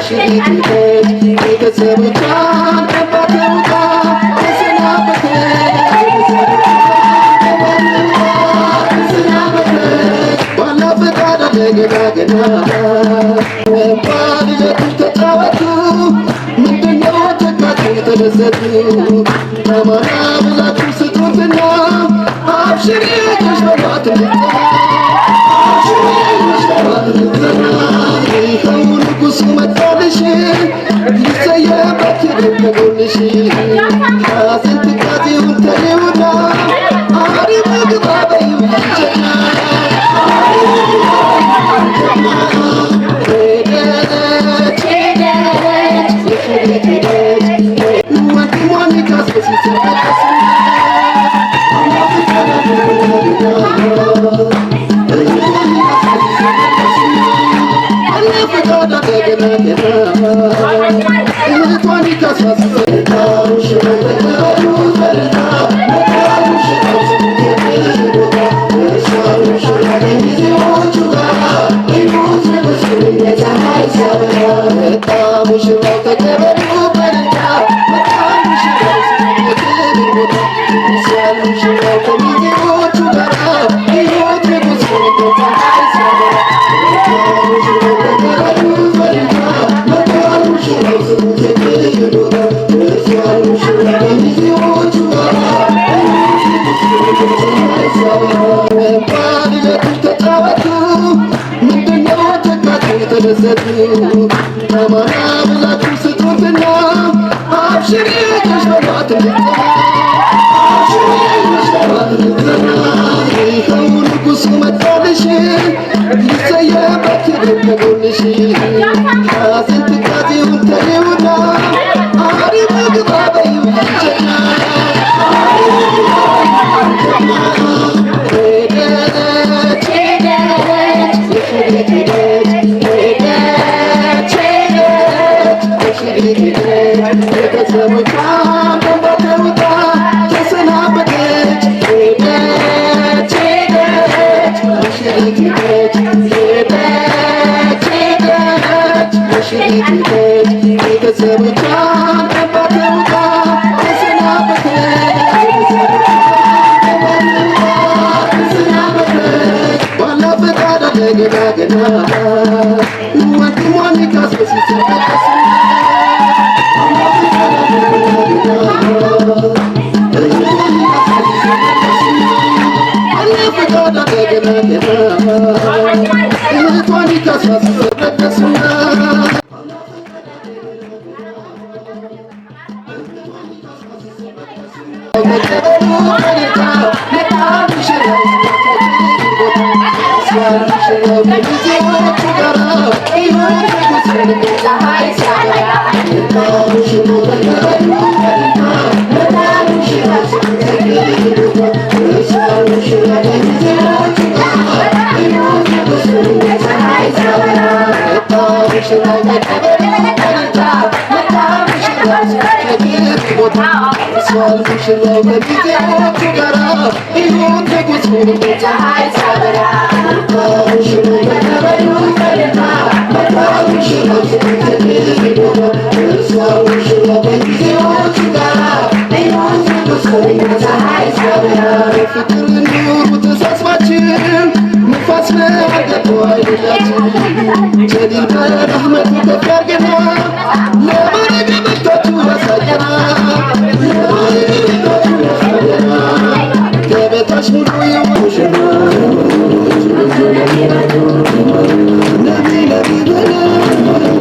ሙሽሪት ሄደች፣ ቤተሰቦቿን ከባ ተሰናበተች። ቤተሰቦቿን ተሰናበተች። ባላ ፈቃድ አለ ገና ገና። እንኳን ልደቱ ተጫወቱ፣ ምንድነው ተካችሁ ተደሰቱ። አማራ ብላችሁ ስጡትና አብሽሪ ልጆች በሏት እንድትጸና፣ አብሽሪ ልጆች በሏት እንድትጸና። ይኸው ንጉሱ መጣልሽ፣ ሊሰየም በክብር ከጎንሽ። ሐዘን ትካዜውን ተይውና አሪፍ ግባ በይው ጀግና፣ አሪፍ ግባ ጀግና። ሄደች ሄደች ሙሽሪት ሄደች፣ ወንድሟን ካሶ ሲሰበቀስ። እህቷን ሙሽራው ተቀበሉ በልታ፣ ሙሽራው የክብር ቦታ ደርሷል። ሙሽራው ከሚዜዎቹ ጋራ ሕይወት ንጉሱን ፀሐይ ሲያበራ። ሙሽራው ተቀበሉ በልታ፣ ሙሽራው ስሙት የክብር ቦታ ደርሷል። ሙሽራው ከሚዜዎቹ ጋራ ሕይወት ንጉሱን ፀሐይ ሲያበራ። እንኳን ልደቱ ተጫወቱ፣ ምንድነው ተካችሁ ተደሰቱ። አማራ ብላችሁ ስጡትና አብሽሪ ልጆች በሏት እንድትጸና፣ አብሽሪ ልጆች በሏት እንድትጸና። ይኸው ንጉሱ መጣልሽ፣ ሊሰየም በክብር ከጎንሽ። ሐዘን ትካዜውን ተይውና አሪፍ ግባ በይው ጀግና፣ አሪፍ ግባ ጀግና። ሄደች ሄደች ሙሽሪት ሄደች፣ ሄደች ሄደች ሙሽሪት ሄደች፣ ቤተሰቦቿን በእንባ ተውጣ ተሰናበተች። ሄደች ሄደች ሙሽሪት ሄደች፣ ሄደች ሄደች ሙሽሪት ሄደች፣ ቤተሰቦቿን በእንባ ተውጣ ተሰናበተች። ቤተሰቦቿን በእንባ ተውጣ ተሰናበተች። ባላ ፈቃድ አለ ገና ገና፣ ወንድሟን ካሶ ሲሰበቀስ። ባላ ፈቃድ አለ ገና ገና፣ እህቷን ካሶ ሲሰበቀስ። ባላ ፈቃድ አለ ገና ገና፣ እህቷን ካሶ ሲሰበቀስና። ተቀበሉ በልታ፣ መጣ ሙሽራው ሙሽራው ከሚዜዎቹ ጋራ ሕይወት ንጉሱን ፀሐይ ሲያበራ። መጣ ሙሽራው ተቀበሉ በልታ፣ መጣ ሙሽራው የክብር ቦታ ደርሷል። ሙሽራው ከሚዜዎቹ ጋራ ሕይወት ንጉሱን ፀሐይ ሲያበራ። መጣ ሙሽራው ተቀበሉ በልታ፣ መጣ ሙሽራው የክብር ቦታ ደርሷል። ሙሽራው ከሚዜዎቹ ጋራ ሕይወት ንጉሱን ፀሐይ ሲያበራ። መጣ ሙሽራው ተቀበሉ በልታ፣ መጣ ሙሽራው የክብር ቦታ ደርሷል። ሙሽራው ከሚዜዎቹ ጋራ ሕይወት ንጉሱን ፀሐይ ሲያበራ። ፍቅር ኑሩ ተሳስባችሁ፣ ንፋስ ገብቶ አይለያችሁ። ጀሊል በረህመቱ ከፍ ያርገና፣ ለማድረግ በቅታችሁ ያሳየና፣ ለማድረግ በቅታችሁ ያሳየና። ገበታሽ ሙሉ ይሁን። ነቢ ነቢ ብለው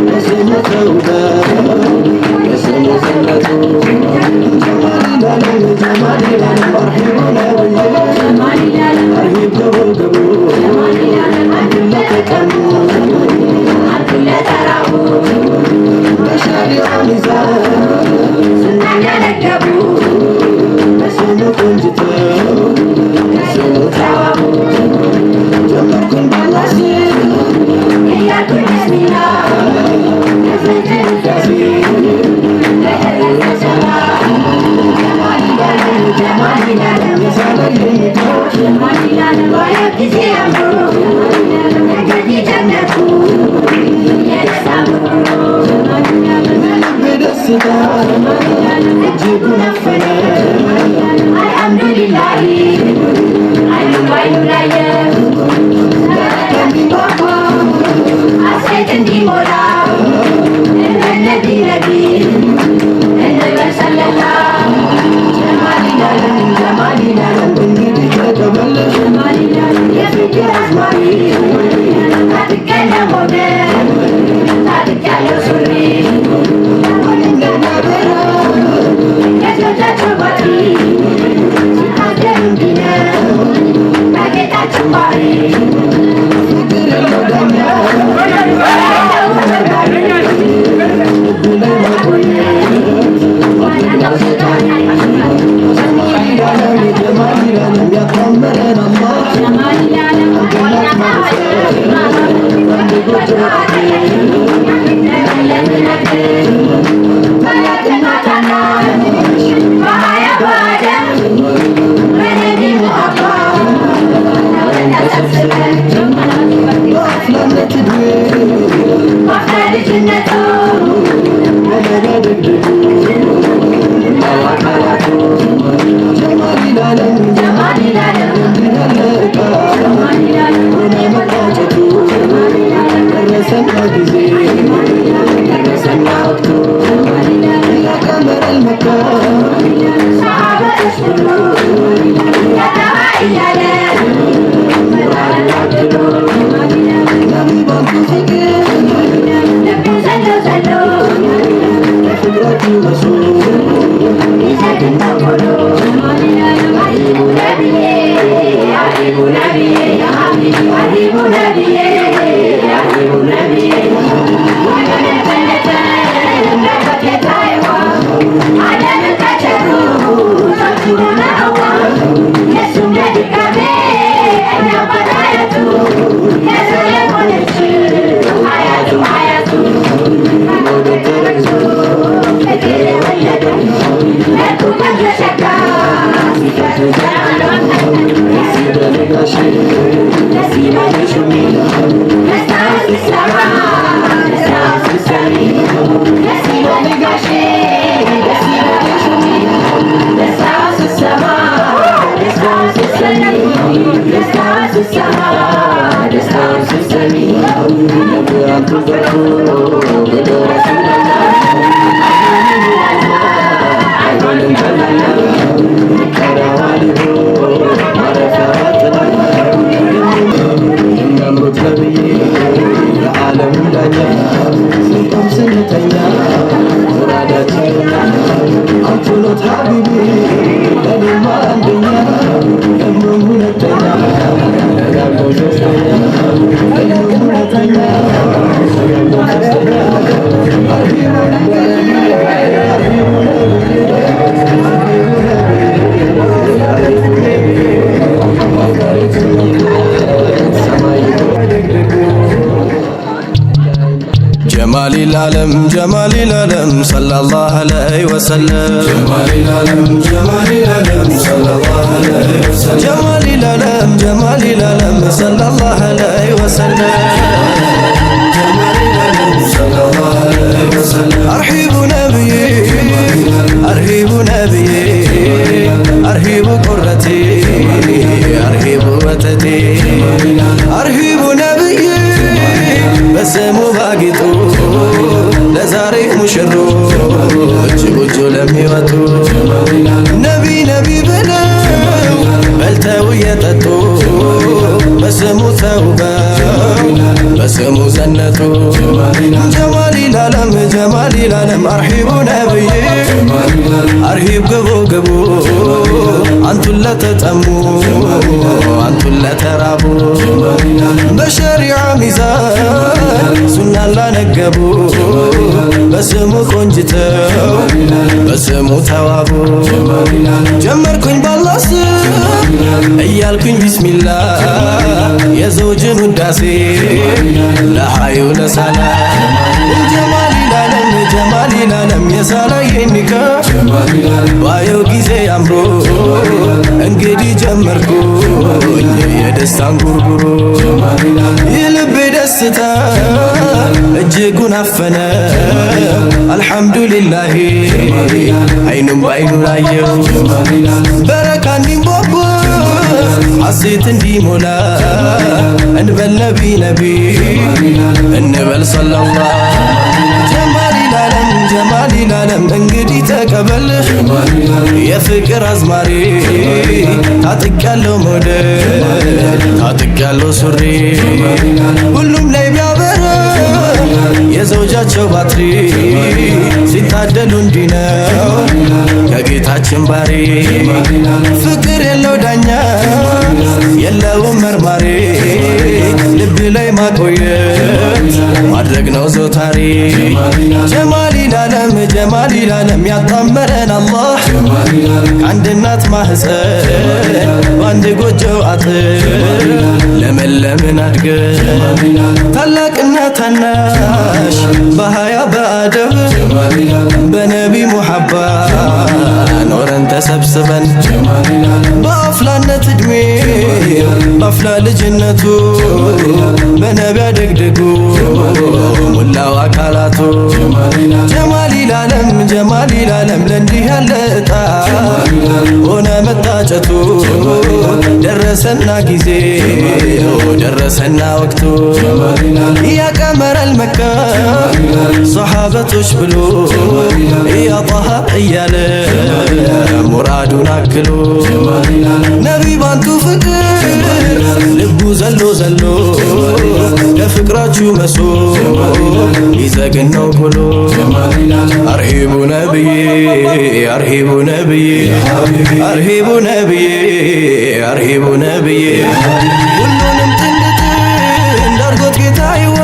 በስሙ ተውበው በስሙ ዘነጡ። ጀማል ጀማል አርሂቡ ነብይ አርሂብ ገቡ ገቡ ተቀሙ በሸሪዓ ሚዛን። جمال العالم جمال العالم صلى الله عليه وسلم جمال العالم جمال العالم صلى الله عليه وسلم جمال العالم جمال العالم صلى الله عليه وسلم جمال العالم صلى الله عليه وسلم أرحب نبي أرهب نبي أرهب قرتي أرهب وتتي أرهب نبي በስሙ ባጌጡ ለዛሬ ሙሽሮች ጎጆ ለሚወጡ ነቢ ነቢ ብለው በልተው እየጠጡ በስሙ ተውበው በስሙ ዘነጡ። ጀማሊ ላለም ጀማሊ ላለም አርሂቡ ነብይ አርሂብ ግቡ ግቡ አንቱን ለተጠሙ አንቱን ለተራቡ በሸሪዓ ሚዛን ሱናን ላነገቡ በስሙ ቆንጅተው በስሙ ተዋቡ። ጀመርኩኝ ባላህ ስም እያልኩኝ ቢስሚላ የዘውጅን ውዳሴ ለሐዩ ለሳላ ጀማሊ ላለም ጀማሊ ላለም የሳላዬን ኒካህ ባየው ጊዜ አምሮ እንግዲህ ጀመርኩኝ የደስታን ጉርጉሮ የልቤ ደስታ እጅጉን አፈነ። አልሐምዱሊላሂ አይኑም በአይኑ ላየው በረካ እንዲንቧቧ ሐሴት እንዲሞላ እንበል ነቢ ነቢ እንበል ሰለላህ ጀማሊ ላለም ጀማሊ ላለም እንግዲህ ተቀበል የፍቅር አዝማሪ ታጥቅ ያለው ሞደል ታጥቅ ያለው ሱሪ ሁሉም ላይ ቢያበራ የዘውጃቸው ባትሪ ሲታደሉ እንዲህ ነው ከጌታችን ባሪ ፍቅር የለው ዳኛ የለውም መርማሪ ልብ ላይ ማቆየት ማድረግ ነው ዘውታሪ። ጀማሊ ላለም፣ ጀማሊ ላለም፣ ያጣመረን አላህ ከአንድ እናት ማህፀን በአንድ ጎጆ አጥር ለመለምን አድገን፣ ታላቅና ታናሽ በሀያ በአደብ በነቢ ሙሐባ ኖረን ተሰብስበን፣ በአፍላነት እድሜ በአፍላ ልጅነቱ በነቢ አደግድጉ ሙላው አካላቱ። ጀማሊ ላለም፣ ጀማሊ ላለም፣ ለእንዲህ ያለ እጣ ሆነ መታጨቱ። ደረሰና ጊዜው፣ ደረሰና ወቅቱ፣ ያ ቀመረል መካ ሰሓበቶች ብሎ፣ ያ ጣሃ እያለ ሙራዱን አክሎ፣ ነቢ ባንቱ ፍቅር ልቡ ዘሎ ዘሎ ለፍቅራችሁ መሶብ ሊዘግን ነው ቆሎ። አርሂቡ ነብዬ፣ አርሂቡ ነብዬ፣ አርሂቡ ነብዬ፣ አርሂቡ ነብዬ። ሁሉንም ጥንድ ጥንድ አርጎት ጌታዬዋ፣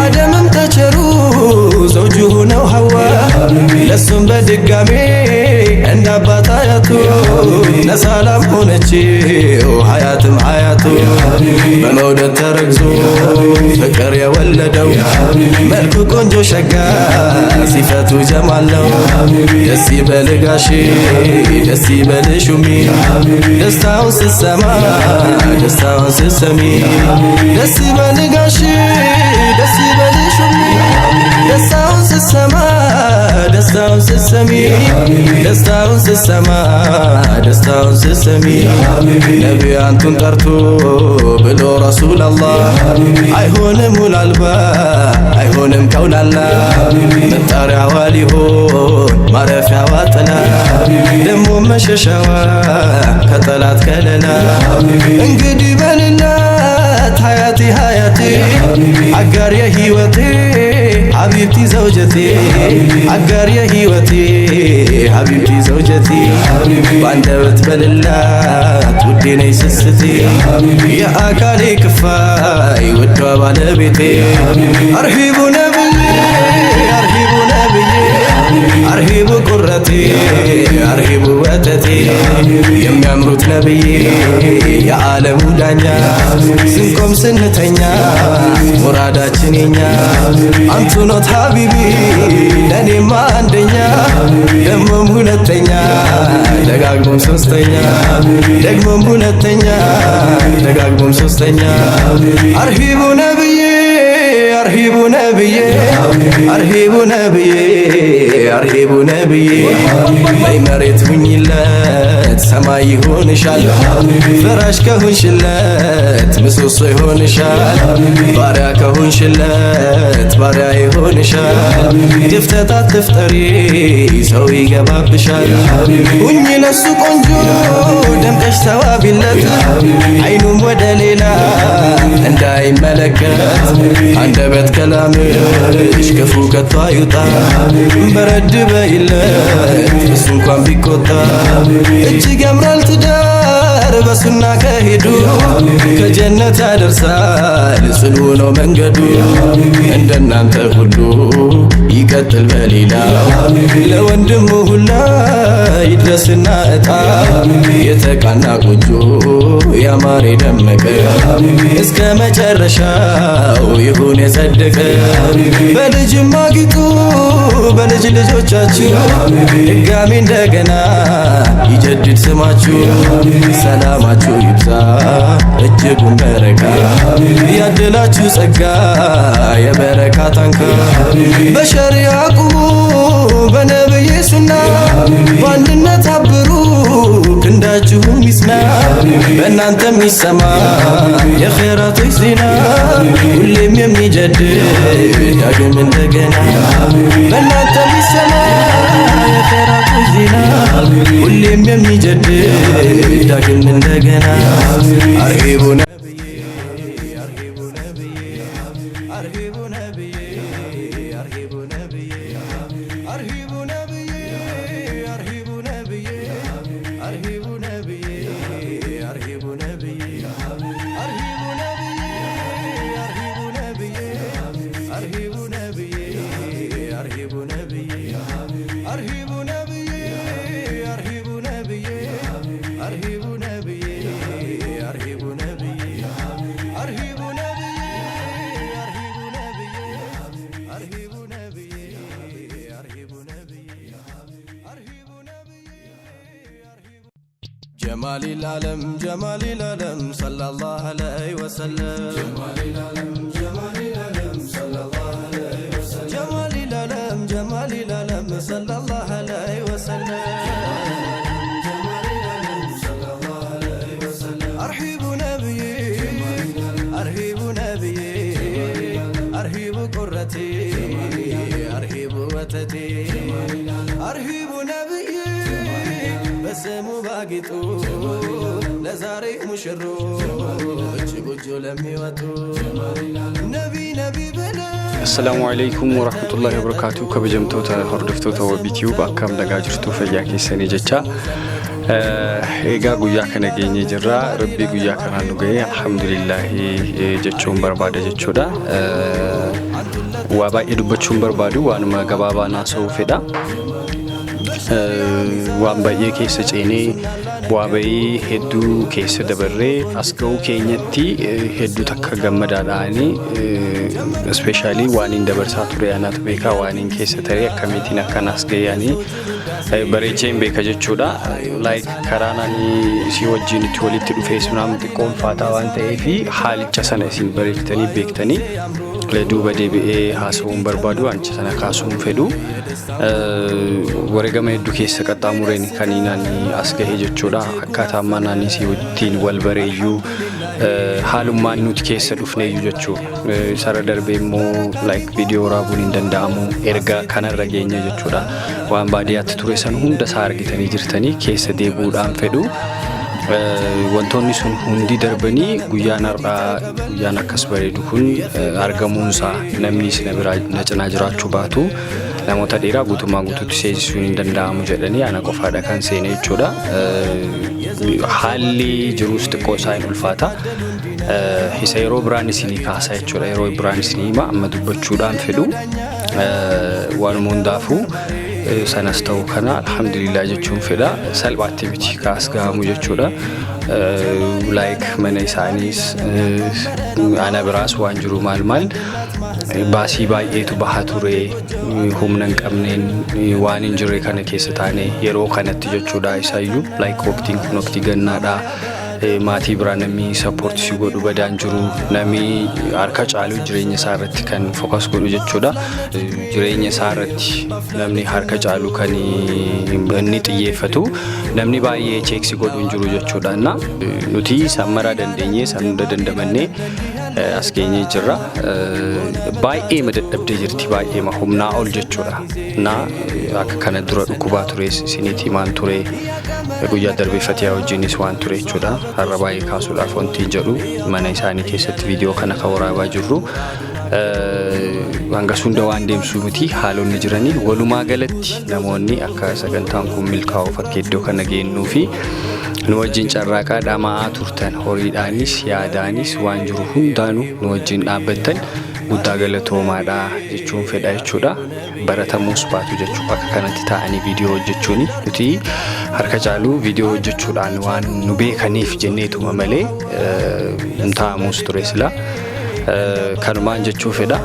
አደምም ተቸሩ ዘውጁ ሆነው ሐዋ፣ ለሱም በድጋሜ እንደ አባት አያቱ ለሰላም ሆነችው ሀያትም ሀያቱ። በመውደድ ተረግዞ ፍቅር የወለደው መልኩ ቆንጆ ሸጋ ሲፈቱ ጀማል ነው። ደስ ይበል ጋሼ፣ ደስ ይበል ሹሚ፣ ደስታውን ስሰማ፣ ደስታውን ስሰሚ። ደስ ይበል ጋሼ፣ ደስ ይበል ሹሚ፣ ደስታውን ስሰማ፣ ደስታውን ስሰሚ፣ ደስታውን ስሰማ፣ ደስታውን ስሰሚ። ነቢ አንቱን ጠርቶ ብሎ ረሱል አላህ፣ አይሆንም ውል አልባ፣ አይሆንም ከውላላ፣ መጠሪያዋ ሊሆን ማረፊያዋ ጥላ፣ ደሞ መሸሻዋ ከጠላት ከለላ። እንግዲህ በልላት ሀያቲ ሀያቲ፣ አጋር የህይወቴ ሀቢብቲ ዘውጀቴ፣ አጋር የህይወቴ ሀቢብቲ ዘውጀቴ። በአንደበት በልላት ውዴ ነይ ስስቴ፣ የአካሌ ክፋይ ውዷ ባለቤቴ። አርሂቡ ነብዬ፣ አርሂቡ ነብዬ፣ አርሂቡ ቁረቴ፣ አርሂቡ ወተቴ። የሚያምሩት ነብዬ የዓለሙ ዳኛ፣ ስንቆም ስንተኛ ሙራዳችን የኛ። አንቱ ኖት ሀቢቢ ለእኔማ አንደኛ፣ ደግሞም ሁለተኛ፣ ደጋግሞም ሶስተኛ፣ ደግሞም ሁለተኛ፣ ደጋግሞም ሶስተኛ። አርሂቡ ነብዬ፣ አርሂቡ ነብዬ፣ አርሂቡ ነብዬ፣ አርሂቡ ነብዬ። በይ መሬት ሁኝለት ሰማይ ይሆንሻል፣ ፍራሽ ከሆንሽለት ምሰሶ ይሆንሻል፣ ባሪያ ከሆንሽለት ባሪያ ይሆንሻል። ክፍተት አትፍጠሪ ሰው ይገባብሻል። ሁኚ ለሱ ቆንጆ ደምቀሽ ተዋቢለት፣ አይኑም ወደ ሌላ እንዳይመለከት። አንደበት ከላምሽ ክፉ ከቶ አይውጣ፣ በረድ በይለት እሱ እንኳን ቢቆጣ። እጅግ ያምራል ትዳር በሱና ከሄዱ፣ ከጀነት ያደርሳል ጽኑ ነው መንገዱ። እንደናንተ ሁሉ ይቀጥል በሌላ፣ ለወንድሙ ሁላ ይድረስና እጣ። የተቃና ጎጆ ያማረ የደመቀ እስከ መጨረሻው ይሁን የጸደቀ። በልጅም አጊጡ በልጅ ልጆቻችሁ፣ ድጋሚ እንደገና ይጀድድ ስማችሁ። ሰላማችሁ ይብዛ እጅጉን በረካ፣ ያድላችሁ ጸጋ የበረካ ታንካ። በሸሪያ ቁሙ በነብይ ሱና፣ በአንድነት አብሩ ክንዳችሁም ይጽና። በእናንተም ይሰማ የኼራቶች ዜና፣ ሁሌም የሚጀድድ ዳግም እንደገና። በእናንተም ይሰማ የኼራቶች ዜና፣ ሁሌም የሚጀድድ ዳግም እንደገና። አርሂቡ ነብዬ፣ አርሂቡ ነብዬ፣ አርሂቡ ነብዬ፣ አርሂቡ ነብዬ፣ አርሂቡ ነብዬ፣ አርሂቡ ነብዬ፣ አርሂቡ ነብዬ፣ አርሂቡ ነብዬ፣ አርሂቡ ነብዬ፣ ጀማሊል ዓለም ጀማሊል ዓለም ሰለላሁ ዐለይሂ ወሰለም፣ ጀማሊል ዓለም ጀማሊል ዓለም ሰለላሁ ዐለይሂ ወሰለም፣ ጀማሊል ዓለም ጀማሊል ዓለም ሰለላሁ ዐለይሂ ወሰለም፣ ጀማሊል ዓለም ሰለላሁ ዐለይሂ ወሰለም። አርሂቡ ነብይ፣ አርሂቡ ነብይ፣ አርሂቡ ቁረቴ፣ አርሂቡ ወተቴ፣ አርሂቡ ነብይ በስሙ ባጊጡ ለዛሬ ሙሽሮች ጎጆ ለሚወጡ ነቢ ነቢ ብለው። Assalaamu alaikum warahmatullahi wabarakatuh. Kabajamtoota hordoftoota WBTube, akkam nagaa jirtu? Fayyaa keessanii jecha. Egaa guyyaa kana geenyee jirra. Rabbii guyyaa kanaan nu ga'e alhamdulillaahi jechuun barbaada jechuudha. Waa baay'ee dubbachuun barbaadu, waanuma gabaabaa naasa'uu fedha. Waan baay'ee keessa ceenee, bu'aa bayii hedduu keessa dabarree as ga'uu keenyatti hedduu takka gammadaadhaani. Especially waan hin dabarsaa ture anaatu beekaa, waan hin keessa taree akkamiitiin akkanaas ga'anii bareechee hin beeka jechuudha. Like karaan ani isii wajjin itti walitti dhufee sunaan xiqqoo ulfaataa waan ta'eef haalicha sana isin bareechitanii beektanii duuba deebi'ee haasa'uun barbaadu, waanicha sana kaasuun fedhu. Wareegama hedduu keessa qaxxaamureen kan ani as gahe jechuudha. Akkaataa ammaa naannoo isii wajjin wal bareeyyuu, haalummaan nuti keessa dhufneeyyuu jechuudha. Isarra darbee immoo like viidiyoo waraabuun hin danda'amu erga kanarra geenye jechuudha. Waan baadiyyaatti ture san hunda isaa argitanii jirtanii keessa deebi'uudhaan fedhu. Wantoonni sun hundi darbanii guyyaan har'aa, guyyaan akkas bareedu kun argamuunsaa, namni isin biraa na cinaa jiraachuu baatu, namoota dhiiraa guutummaa guutuutti seensisuun hin danda'amu jedhanii ana qofaadha kan seene jechuudha. Haalli jiruus xiqqoo isaa hin ulfaata. Isa yeroo biraan isinii kaasa jechuudha. Yeroo biraan isinii hima, amma dubbachuudhaan fedhu. Waanuma hundaafuu sanas ta'u kana alhamdulillah jechuun fedha. Salphaatti miti kaas gahamu jechuudha. Like mana isaaniis ana biraas waan jiru maal maal baasii baay'eetu baha ture, humna hin qabneen waan hin jirre kana keessa taane yeroo kanatti jechuudha. Isaayyuu like waqtiin kun waqtii gannaadha. Maatii biraa namni support si godhu badaan jiru, namni harka caalu jireenya isaa irratti kan focus godhu jechuudha. Jireenya isaa irratti namni harka caalu kan inni xiyyeeffatu, namni baay'ee check si godhu hin jiru jechuudha. Na nuti sammaraa dandeenyee san hunda dandamannee as geenyee jirra. Baay'ee dadhabdee jirti, baay'ee humnaa ol jechuudha. Na akka kana dura dhukkubaa tures isinitti himaan ture, guyyaa darbee Fatiyaa wajjinis waan ture jechuudha. Har'a baay'ee kaasuudhaaf wanti jedhu, mana isaanii keessatti viidiyoo kana kan waraabaa jirru. Hanga hunda waan deemsuu miti haalonni jiranii. Walumaa galatti namoonni akka sagantaan kun milkaa'uuf akka iddoo kana geennuu fi nu wajjin carraaqaa dhama'aa turtan, horiidhaanis yaadaanis waan jiru hundaanuu nu wajjin dhaabbattan, guddaa galatoomaadha jechuun fedha jechuudha. Baratamuus baatu jechuudha akka kanatti taa'anii viidiyoo hojjechuuni. Nuti harka caaluu viidiyoo hojjechuudhaan waan nu beekaniif jenneetuma malee hin taa'amuus ture sila. Kanumaan jechuu fedha.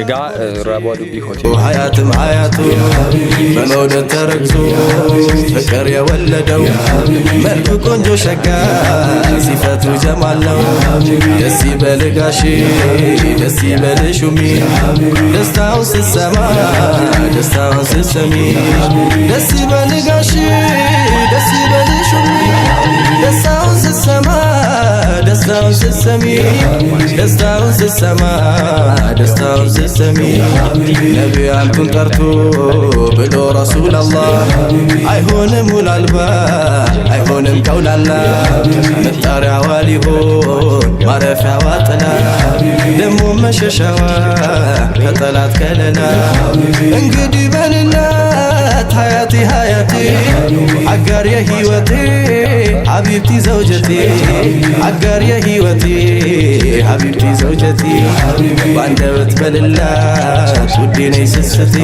Egaa raabaa dubbii hotii. ሀያትም ሀያቱ በመውደድ ተረግዞ ፍቅር የወለደው መልኩ ቆንጆ ሸጋ ሲፈቱ ጀማል ነው። ደስ ይበል ጋሼ፣ ደስ ይበል ሹሚ፣ ደስታውን ስሰማ፣ ደስታውን ስሰሚ፣ ደስ ይበል ጋሼ፣ ደስ ይበል ሹሚ፣ ደስታውን ስሰማ፣ ደስታውን ስሰሚ፣ ደስታውን ስሰማ፣ ደስታውን ስሰሚ፣ ነቢ አንቱን ጠርቶ ብሎ ረሱል አላህ፣ አይሆንም ውል አልባ፣ አይሆንም ከውላላ፣ መጠሪያዋ ሊሆን ማረፊያዋ ጥላ፣ ደሞ መሸሻዋ ከጠላት ከለላ። እንግዲህ በልላት ሀያቲ ሀያቲ አጋር የህይወቴ ሀቢብቲ ዘውጀቴ፣ አጋር የህይወቴ ሀቢብቲ ዘውጀቴ፣ በአንደበት በልላት ውዴ ነይ ስስቴ፣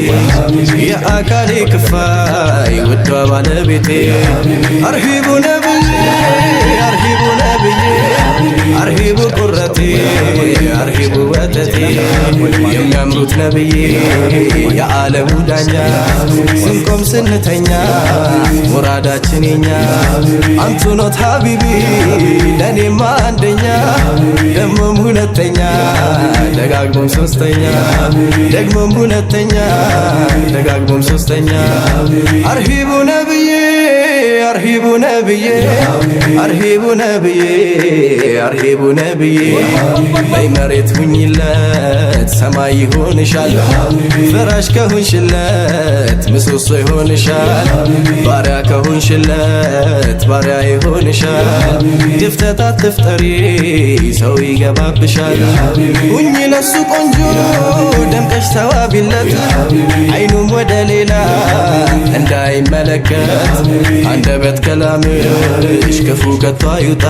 የአካሌ ክፋይ ውዷ ባለቤቴ። አርሂቡ ነብዬ፣ አርሂቡ ነብዬ፣ አርሂቡ ቁረቴ፣ አርሂቡ ወተቴ። መደዴ የሚያምሩት ነብዬ የዓለሙ ዳኛ ስንቆም ስንተኛ ሙራዳችን የኛ አንቱ ኖት ሀቢቢ ለእኔማ አንደኛ ደግሞም ሁለተኛ ደጋግሞም ሶስተኛ ደግሞም ሁለተኛ ደጋግሞም ሶስተኛ አርሂቡ ነብዬ አርሂቡ ነብዬ አርሂቡ ነብዬ አርሂቡ ነብዬ በይ መሬት ሁኝለት ሰማይ ይሆንሻል ፍራሽ ከሆንሽለት ምሰሶ ይሆንሻል ባሪያ ከሆንሽለት ባሪያ ይሆንሻል ድፍተት አትፍጠሪ ሰው ይገባብሻል ሁኚ ለሱ ቆንጆ ደምቀሽ ተዋቢለት አይኑም ወደ ሌላ እንዳይመለከት አንደበት ከላምሽ ክፉ ከቶ አይውጣ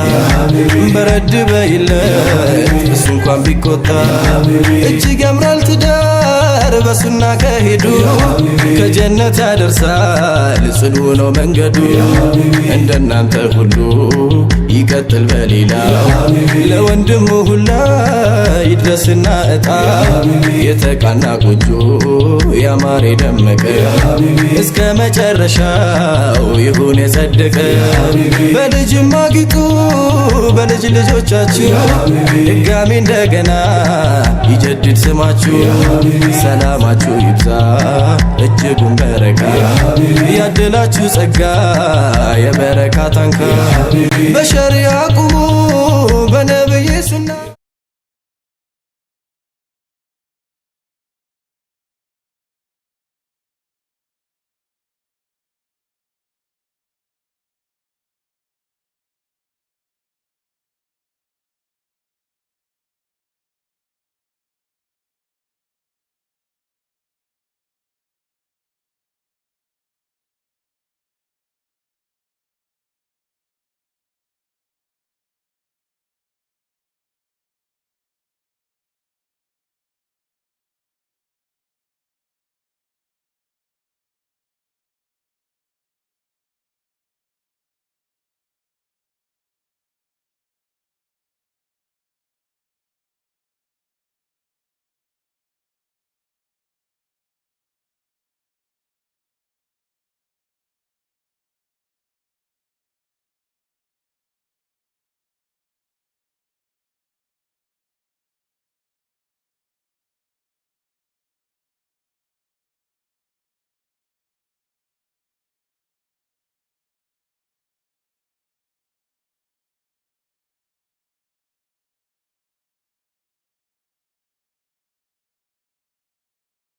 በረድ በይለት እሱ እንኳን ቢቆጣ እጅግ ያምራል ትዳር በሱና ከሄዱ ከጀነት ያደርሳል ጽኑ ነው መንገዱ እንደናንተ ሁሉ ይቀጥል በሌላው ለወንድሙ ሁላ ይድረስና እጣ የተቃና ጎጆ ያማረ የደመቀ እስከ መጨረሻው ይሁን የጸደቀ በልጅም አጊጡ በልጅ ልጆቻችሁ ድጋሚ እንደገና ይጀድድ ስማችሁ ሰላማችሁ ይብዛ እጅጉን በረካ ያድላችሁ ጸጋ የበረካ ታንካ በሸሪያ ቁሙ በነብይ ሱና።